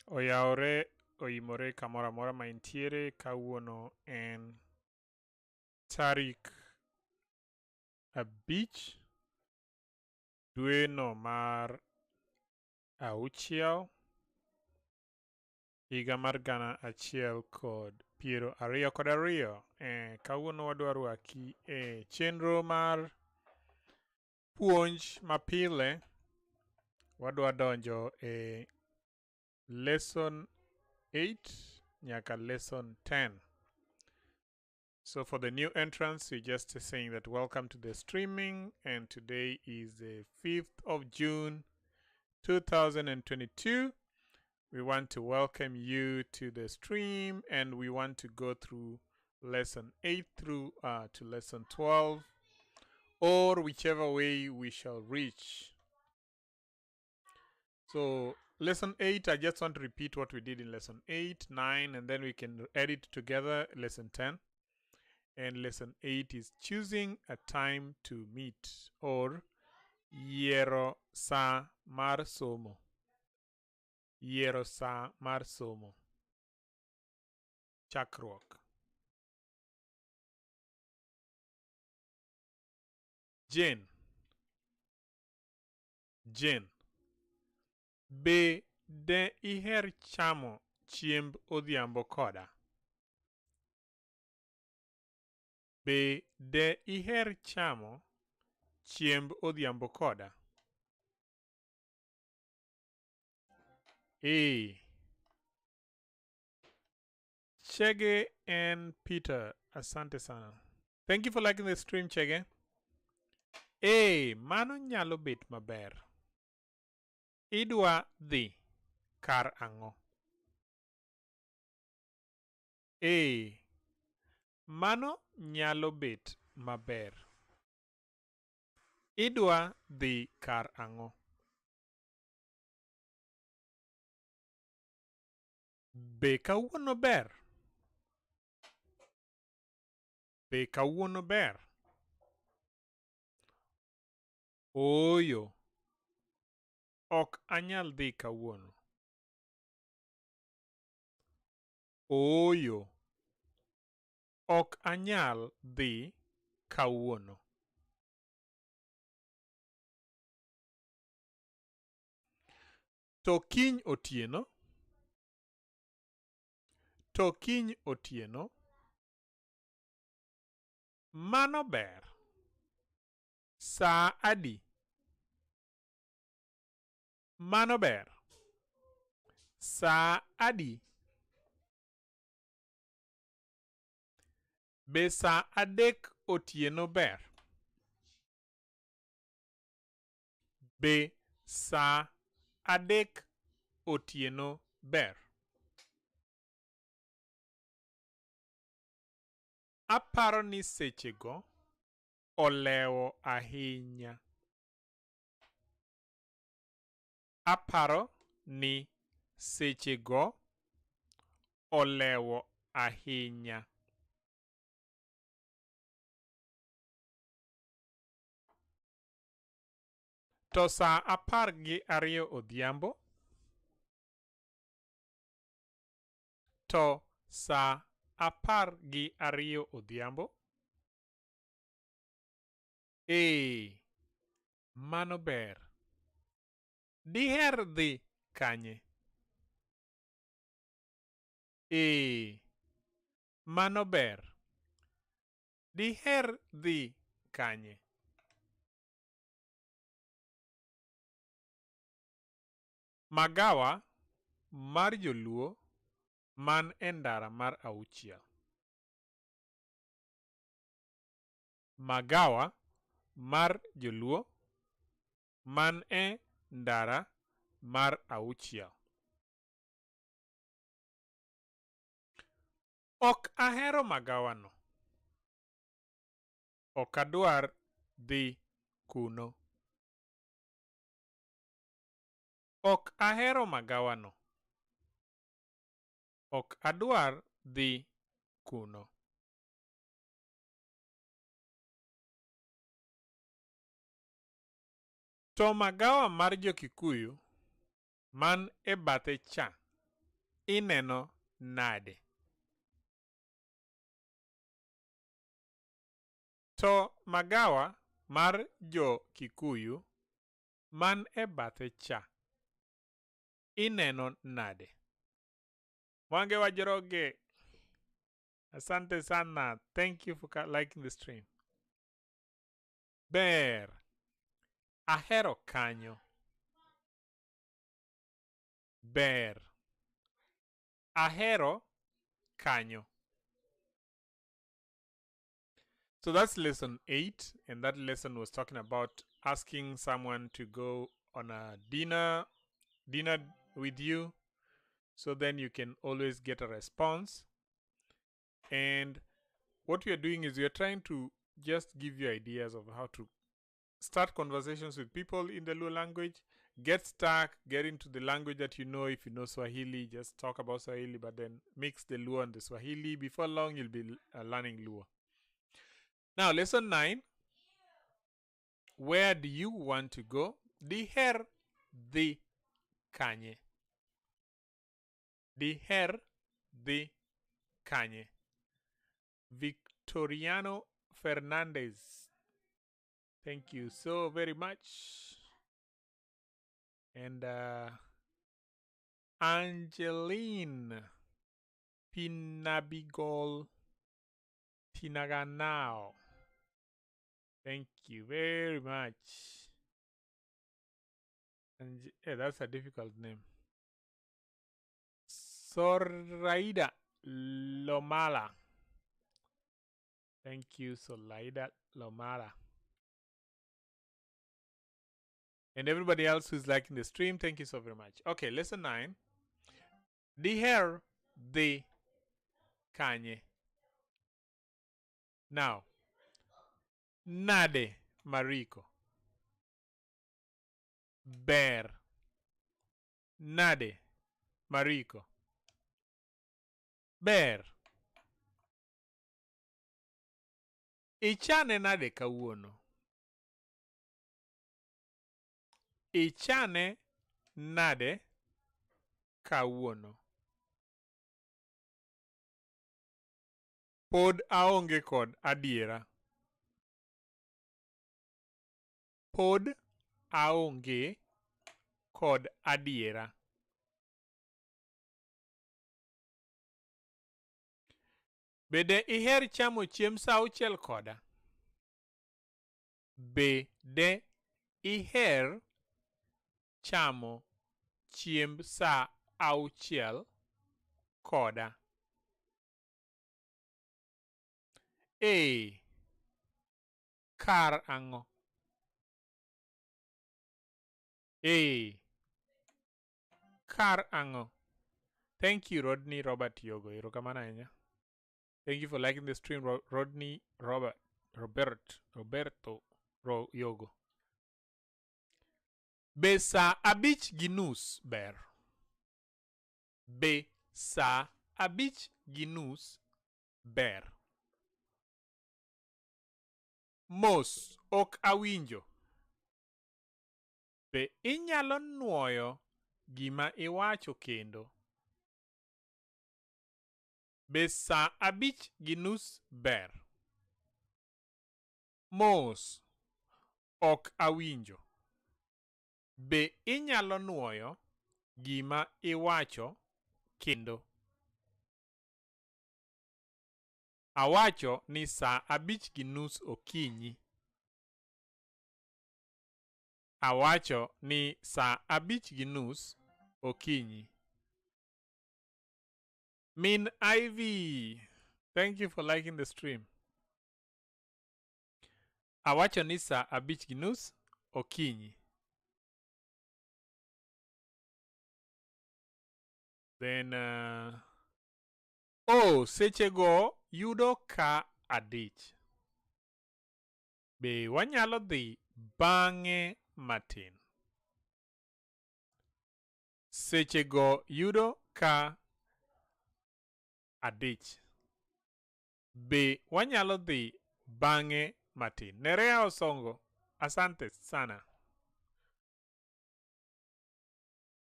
Oyawore oimore kamoro amora ma intiere kawuono en tarik 5 dweno mar 6 higa mar 1022. Kawuono wadwa rwaki e chenro mar puonj mapile. Wadwa donjo e lesson 8 nyaka lesson 10. So for the new entrants, we're just saying that welcome to the streaming, and today is the 5th of June 2022. We want to welcome you to the stream, and we want to go through lesson 8 through to lesson 12, or whichever way we shall reach. So lesson 8, I just want to repeat what we did in lesson 8, 9, and then we can edit together lesson 10. And lesson 8 is choosing a time to meet, or yiero sa mar somo. Yiero sa mar somo. Chakruok. Jane. Jane. Be de iher chamo chiemb odhiambo koda? Be de iher chamo chiemb odhiambo koda? Ee. Chege and Peter, asante sana. Thank you for liking the stream, Chege. Ee, mano nyalo bet maber. Idwa dhi kar ang'o? Ee, mano nyalo bet maber. Idwa dhi kar ang'o? Be kawuono ber? Be kawuono ber? Ooyo. Ok anyal dhi kawuono. Ooyo. Ok anyal dhi kawuono. To kiny otieno? To kiny otieno? Mano ber. Saa adi? Mano ber. Saa adi? Be saa 3 otieno ber? Be saa 3 otieno ber? Aparo ni sechego olewo ahinya. Aparo ni sechego olewo ahinya. To saa 12 odhiambo? To saa 12 odhiambo? Ee, mano ber. Diher dhi kanye? Ee, mano ber. Diher dhi kanye? Magawa mar joluo man e ndara mar 6. Magawa mar joluo man e ndara mar 6. Ok ahero magawano. Ok adwar dhi kuno. Ok ahero magawano. Ok adwar dhi kuno. To magawa mar jo Kikuyu man e bathe cha ineno nade? To magawa mar jo Kikuyu man e bathe cha ineno nade? Mwange wa Njoroge, asante sana. Thank you for liking the stream. Ber. Ahero kanyo. Ber. Ahero kanyo. So that's lesson 8, and that lesson was talking about asking someone to go on a dinner with you, so then you can always get a response. And what we are doing is we are trying to just give you ideas of how to start conversations with people in the Luo language. Get stuck, get into the language that you know. If you know Swahili, just talk about Swahili, but then mix the Luo and the Swahili. Before long, you'll be learning Luo. Now, lesson 9. Where do you want to go? Diher dhi kanye. Diher dhi kanye. Victoriano Fernandez. Thank you so very much. And Angeline Pinabigol Tinaganao. Thank you very much. And yeah, that's a difficult name. Soraida Lomala. Thank you, Soraida Lomala. And everybody else who's liking the stream, thank you so very much. Okay, lesson 9. Diher dhi kanye. Now, nade Mariko. Ber. Nade Mariko. Ber. Ichane nade kawuono? Ichane nade kawuono? Pod aonge kod adiera. Pod aonge kod adiera. Bende iher chamo chiemb saa auchiel koda? Bende iher chamo chiemb saa auchiel koda? Ee, kar ang'o? Ee, kar ang'o? Thank you, Rodney Robert Yogo. Erokamano ahinya. Thank you for liking the stream, Rodney Robert Roberto Yogo. Be saa 5:30 ber? Be saa 5:30 ber? Mos, ok awinjo. Be inyalo nuoyo gima iwacho kendo? Be saa 5:30 ber? Mos, ok awinjo. Be inyalo nuoyo gima iwacho kendo? Awacho ni saa 5:30 okinyi. Awacho ni saa 5:30 okinyi. Min Ivy, thank you for liking the stream. Awacho ni saa 5:30 okinyi. Then, oh, sechego yudo ka adich. Be wanyalo dhi bang'e matin? Sechego yudo ka adich. Be wanyalo dhi bang'e matin? Nerea Osongo, asante sana.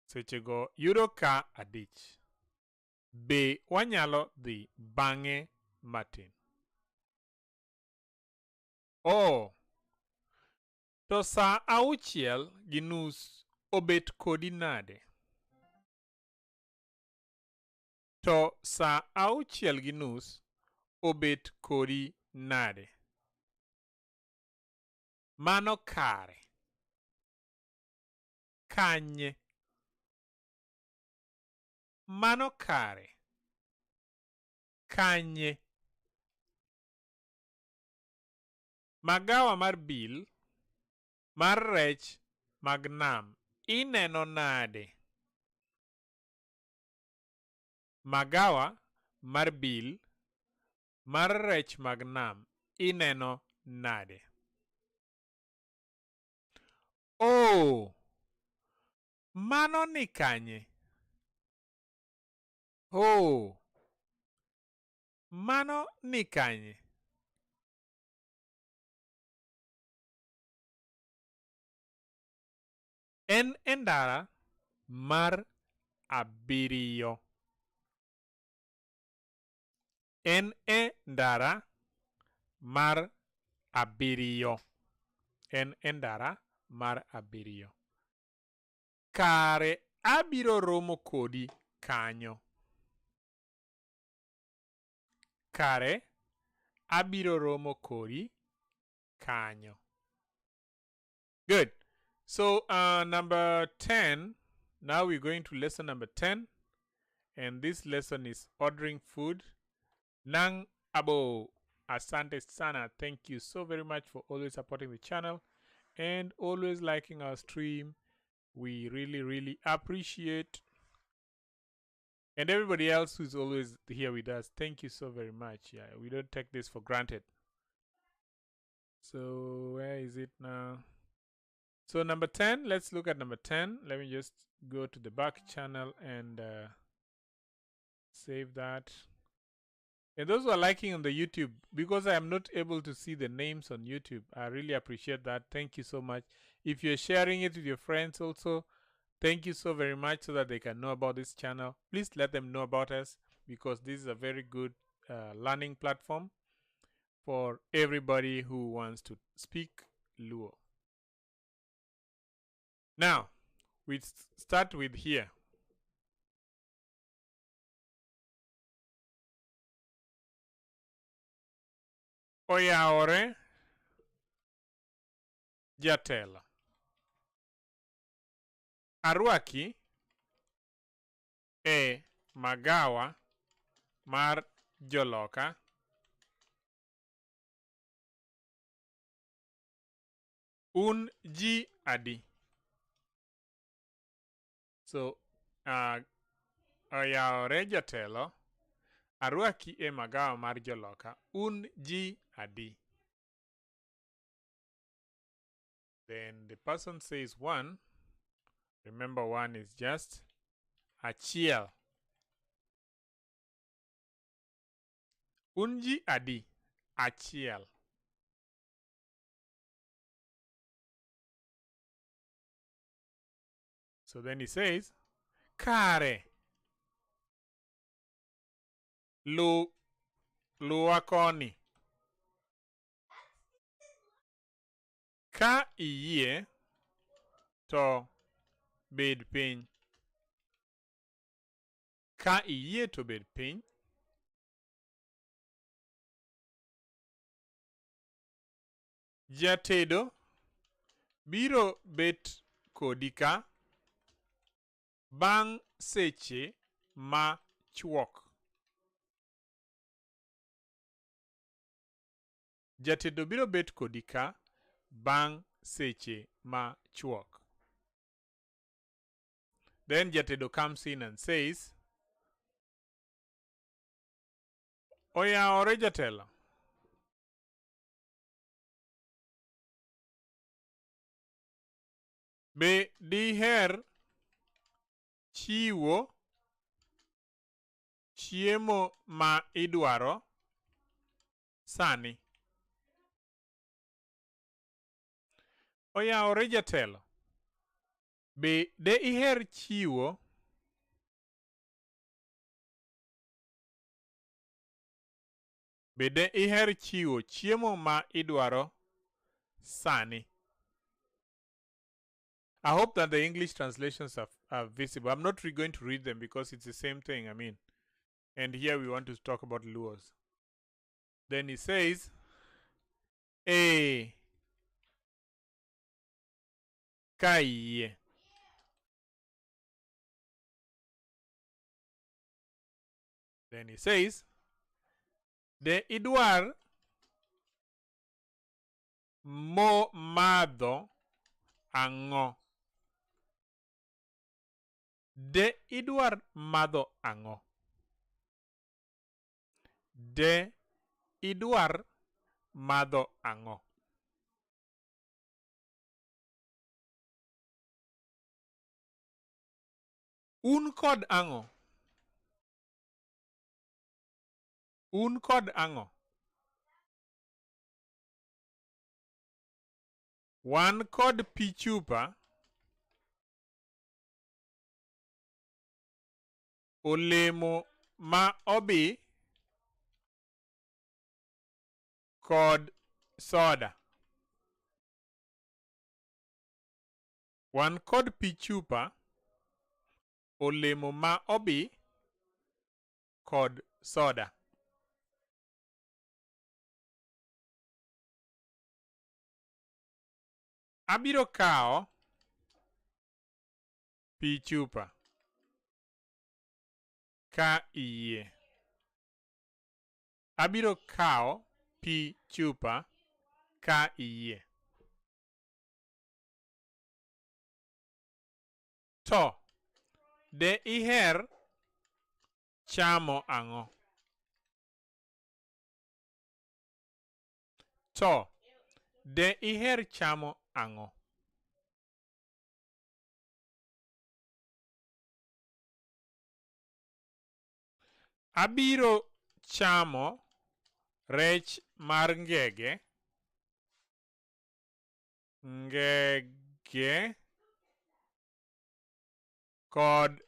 Sechego yudo ka adich. Be wanyalo dhi bang'e matin? Oh, to sa 6:30 obet kodi nade? To sa 6:30 obet kodi nade? Mano kare. Kanye? Mano kare. Kanye? Magawa mar Bill mar rech mag nam ineno nade? Magawa mar Bill mar rech mag nam ineno nade? Oh, mano ni kanye? Oh, mano ni kanye? En e ndara mar 7. En e ndara mar 7. En e ndara mar 7. Kare abiro romo kodi kanyo. Kare abiro romo kodi kanyo. Good. So number 10, now we're going to lesson number 10. And this lesson is ordering food. Nang abo, asante sana. Thank you so very much for always supporting the channel and always liking our stream. We really, really appreciate. And everybody else who's always here with us, thank you so very much. Yeah, we don't take this for granted. So where is it now? So number 10, let's look at number 10. Let me just go to the back channel and save that. And those who are liking on the YouTube, because I am not able to see the names on YouTube, I really appreciate that. Thank you so much. If you're sharing it with your friends also, thank you so very much so that they can know about this channel. Please let them know about us, because this is a very good learning platform for everybody who wants to speak Luo. Now, we start with here. Oyawore jatelo. Arwaki e magawa mar joloka. Un ji adi? So, oyawore jatelo, arwaki e magawa mar joloka. Un ji adi? Then the person says one. Remember, one is just achiel. Un ji adi? Achiel. So then he says, kare lu luwa koni. Ka iyie to bed piny. Ka iyie to bed piny. Jatedo biro bet kodi ka bang' seche ma chuok. Jatedo biro bet kodi ka bang' seche ma chuok. Then Jatedo comes in and says, oyawore jatelo. Be diher chiwo chiemo ma idwaro sani? Oyawore jatelo. Be de iher chiwo Be de iher chiwo chiemo ma idwaro sani? I hope that the English translations are visible. I'm not going to read them because it's the same thing, I mean. And here we want to talk about Luos. Then he says, Ee, ka iyie. Then he says, De idwar mo madho ang'o? De idwar madho ang'o? De idwar madho ang'o? Un kod ang'o? Un kod ang'o? Wan kod pi chupa, olemo ma obi kod soda. Wan kod pi chupa, olemo ma obi kod soda. Abiro kawo pi chupa ka iyie. Abiro kawo pi chupa ka iyie. To, de iher chamo ang'o? To, de iher chamo ang'o? Abiro chamo rech mar ngege, ngege kod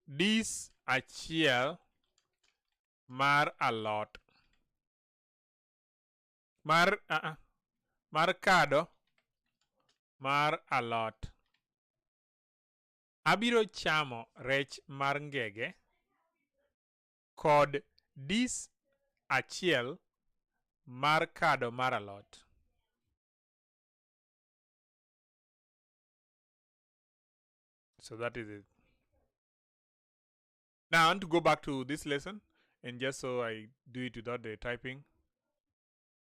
dis achiel mar alot. Mar mar kado mar alot. Abiro chamo rech mar ngege kod dis achiel mar kado mar alot. So that is it. Now I want to go back to this lesson, and just so I do it without the typing.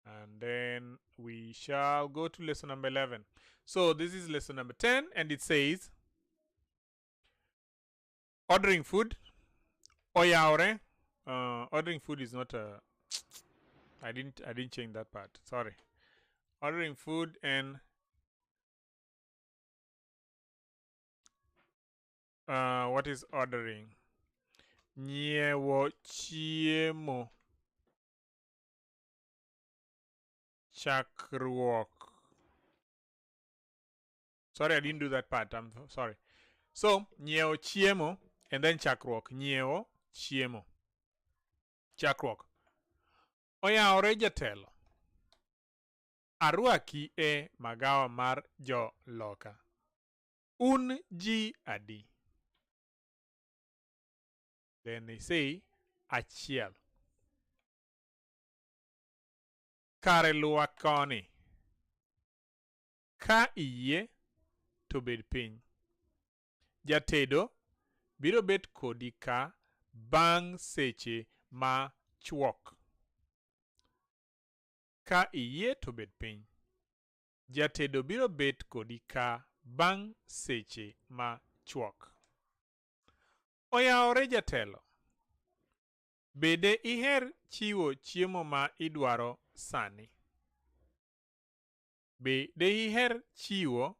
And then we shall go to lesson number 11. So this is lesson number 10, and it says, ordering food. Oyaore. Ordering food is not a... I didn't change that part. Sorry. Ordering food and... what is ordering? Nyiewo chiemo. Chakruok. Sorry, I didn't do that part. I'm sorry. So, nyiewo chiemo and then chakruok. Nyiewo chiemo. Chakruok. Oyawore jatelo. Arwaki e magawa mar jo loka. Un ji adi? Then they say achiel. Kare luwa koni. Ka iyie to bed piny. Jatedo biro bet kodi ka bang' seche ma chuok. Ka iyie to bed piny. Jatedo biro bet kodi ka bang' seche ma chuok. Oyawore jatelo. Bede iher chiwo chiemo ma idwaro sani? Be diher chiwo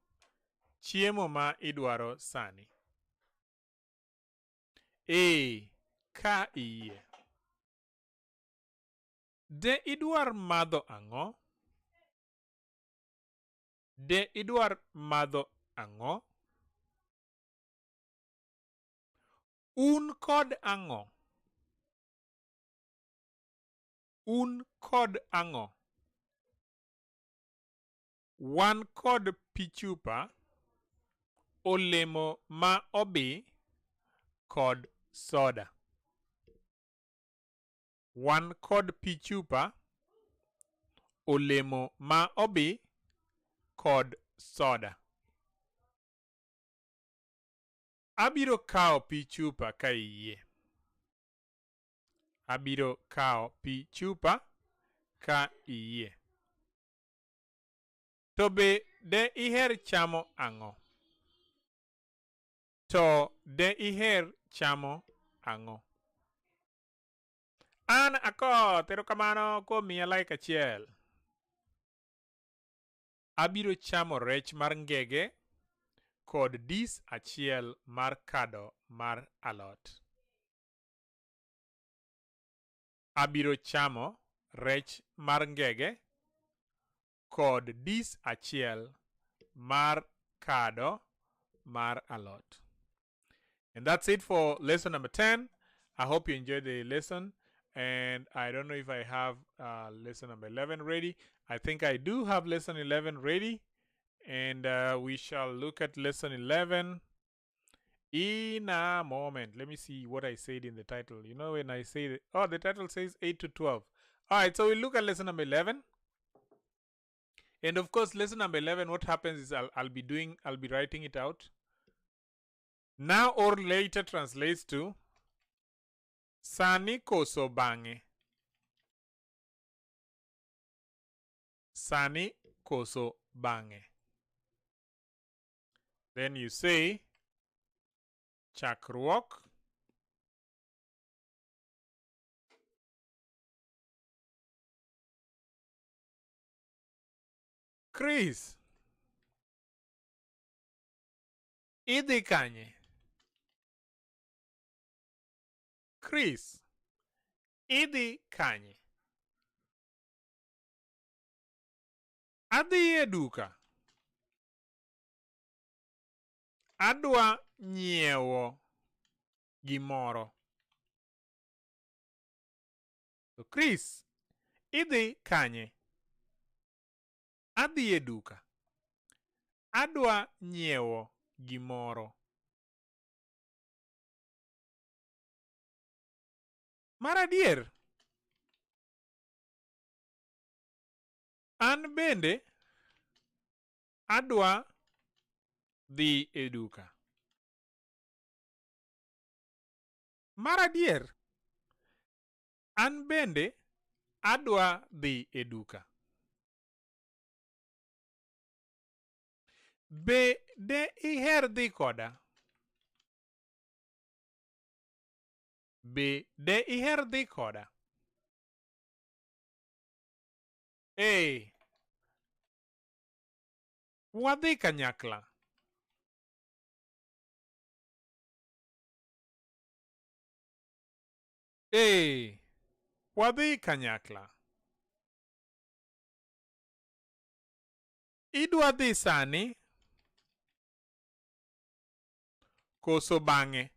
chiemo ma idwaro sani? Ee, ka iyie. De idwar madho ang'o? De idwar madho ang'o? Un kod ang'o? Un kod ang'o? Wan kod pi chupa, olemo ma obi kod soda. Wan kod pi chupa, olemo ma obi kod soda. Abiro kawo pi chupa ka iyie. Abiro kawo pi chupa ka iyie. To be de iher chamo ang'o? To de iher chamo ang'o? An Akoth, erokamano kuom miya like achiel. Abiro chamo rech mar ngege kod dis achiel mar kado mar alot. Abiro chamo rech mar ngege kod dis achiel mar kado mar alot. And that's it for lesson number 10. I hope you enjoyed the lesson. And I don't know if I have lesson number 11 ready. I think I do have lesson 11 ready. And we shall look at lesson 11 in a moment. Let me see what I said in the title. You know, when I say, the title says 8 to 12. All right, so we look at lesson number 11. And of course, lesson number 11, what happens is I'll be writing it out. Now or later translates to sani koso bang'e. Sani koso bang'e. Then you say chakruok Chris, idhi kanye? Chris, idhi kanye? Adhi e duka. Adwa nyiewo gimoro. So Chris, idhi kanye? Adhi e duka. Adwa nyiewo gimoro. Mar adier, an bende adwa dhi e duka. Mar adier, an bende adwa dhi e duka. Be de iher dhi koda? Be de iher dhi koda? Ee, wadhi kanyakla. Ee, wadhi kanyakla. Idwa dhi sani koso bang'e?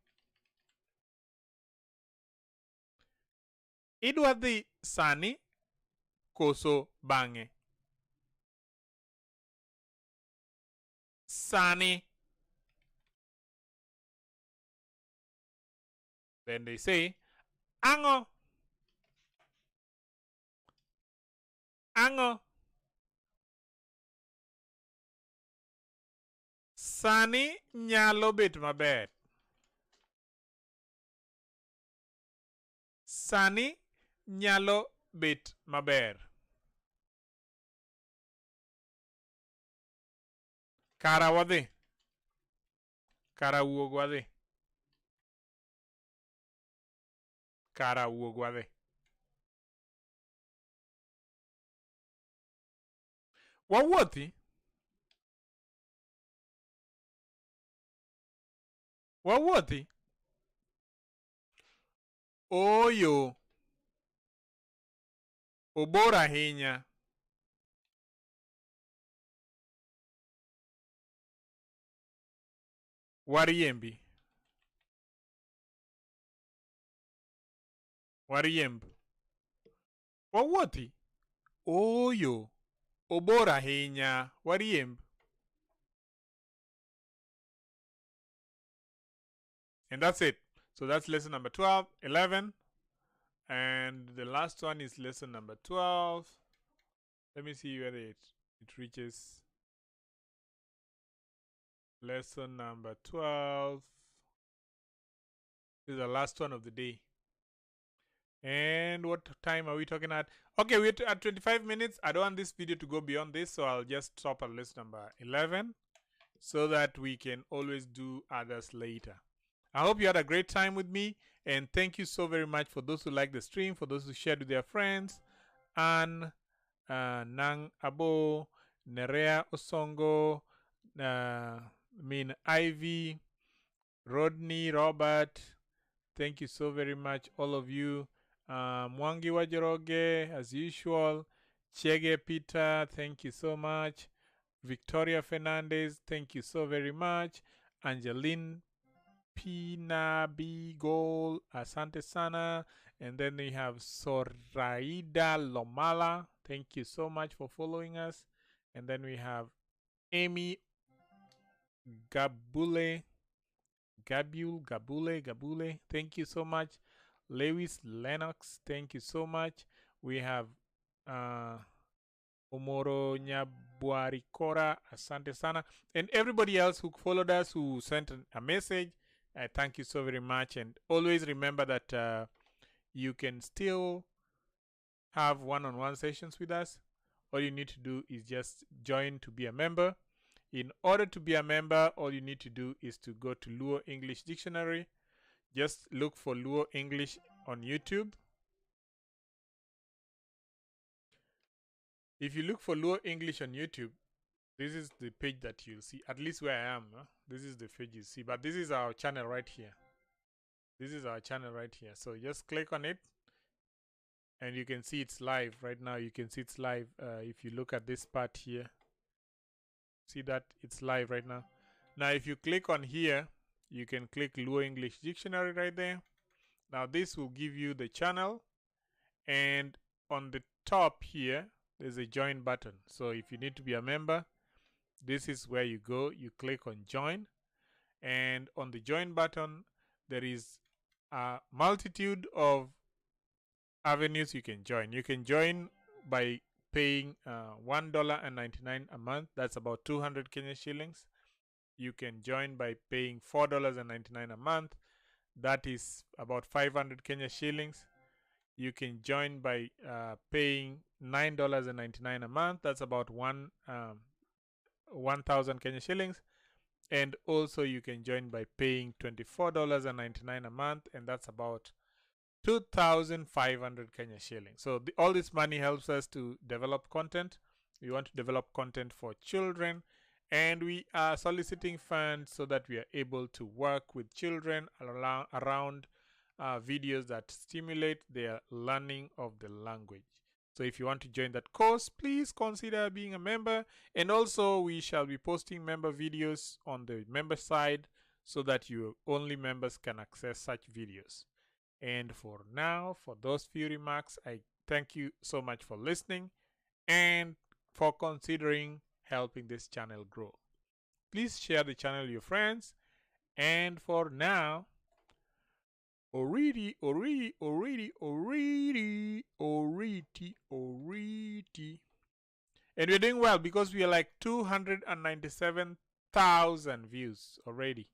Idwa dhi sani koso bang'e? Sani. Then they say, ang'o? Ang'o? Sani nyalo bet maber. Sani nyalo bet maber. Kara wadhi. Kara wuog wadhi. Kara wuog wadhi. Wawuothi? Wawuothi? Ooyo. Obor ahinya. Wariembi. Wariemb. Wawuothi? Ooyo. Obor ahinya. Wariemb. And that's it. So that's lesson number 12, 11. And the last one is lesson number 12. Let me see whether it reaches. Lesson number 12. This is the last one of the day. And what time are we talking at? Okay, we're at 25 minutes. I don't want this video to go beyond this, so I'll just stop at lesson number 11 so that we can always do others later. I hope you had a great time with me, and thank you so very much for those who liked the stream, for those who shared with their friends. Anne, Nang Abo, Nerea Osongo, Min Ivy, Rodney, Robert, thank you so very much, all of you. Mwangi Wajoroge, as usual. Chege Peter, thank you so much. Victoria Fernandez, thank you so very much. Angeline Pinabigol, asante sana. And then we have Soraida Lomala, thank you so much for following us. And then we have Amy Gabule, Gabule, thank you so much. Lewis Lennox, thank you so much. We have Omoro Nyabuarikora, asante sana. And everybody else who followed us, who sent a message, thank you so very much. And always remember that you can still have one-on-one sessions with us. All you need to do is just join to be a member. In order to be a member, all you need to do is to go to Luo English Dictionary. Just look for Luo English on YouTube. If you look for Luo English on YouTube, this is the page that you'll see. At least where I am, huh? This is the page you see. But this is our channel right here. This is our channel right here. So just click on it and you can see it's live right now. You can see it's live. If you look at this part here, see that it's live right now. Now, if you click on here, you can click Luo English Dictionary right there. Now, this will give you the channel, and on the top here, there's a join button. So if you need to be a member, this is where you go. You click on join, and on the join button, there is a multitude of avenues you can join. You can join by paying $1.99 a month. That's about 200 Kenya shillings. You can join by paying $4.99 a month. That is about 500 Kenya shillings. You can join by paying $9.99 a month. That's about 1,000 Kenya shillings. And also you can join by paying $24.99 a month, and that's about 2,500 Kenya shillings. So all this money helps us to develop content. We want to develop content for children, and we are soliciting funds so that we are able to work with children around videos that stimulate their learning of the language. So if you want to join that course, please consider being a member. And also we shall be posting member videos on the member side so that you only members can access such videos. And for now, for those few remarks, I thank you so much for listening and for considering helping this channel grow. Please share the channel with your friends. And for now, oriti, oriti, oriti, oriti, oriti, oriti. And we're doing well because we are like 297,000 views already.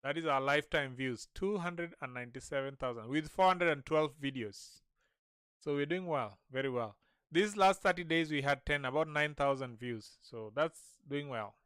That is our lifetime views, 297,000 with 412 videos. So we're doing well, very well. These last 30 days we had about 9,000 views. So that's doing well.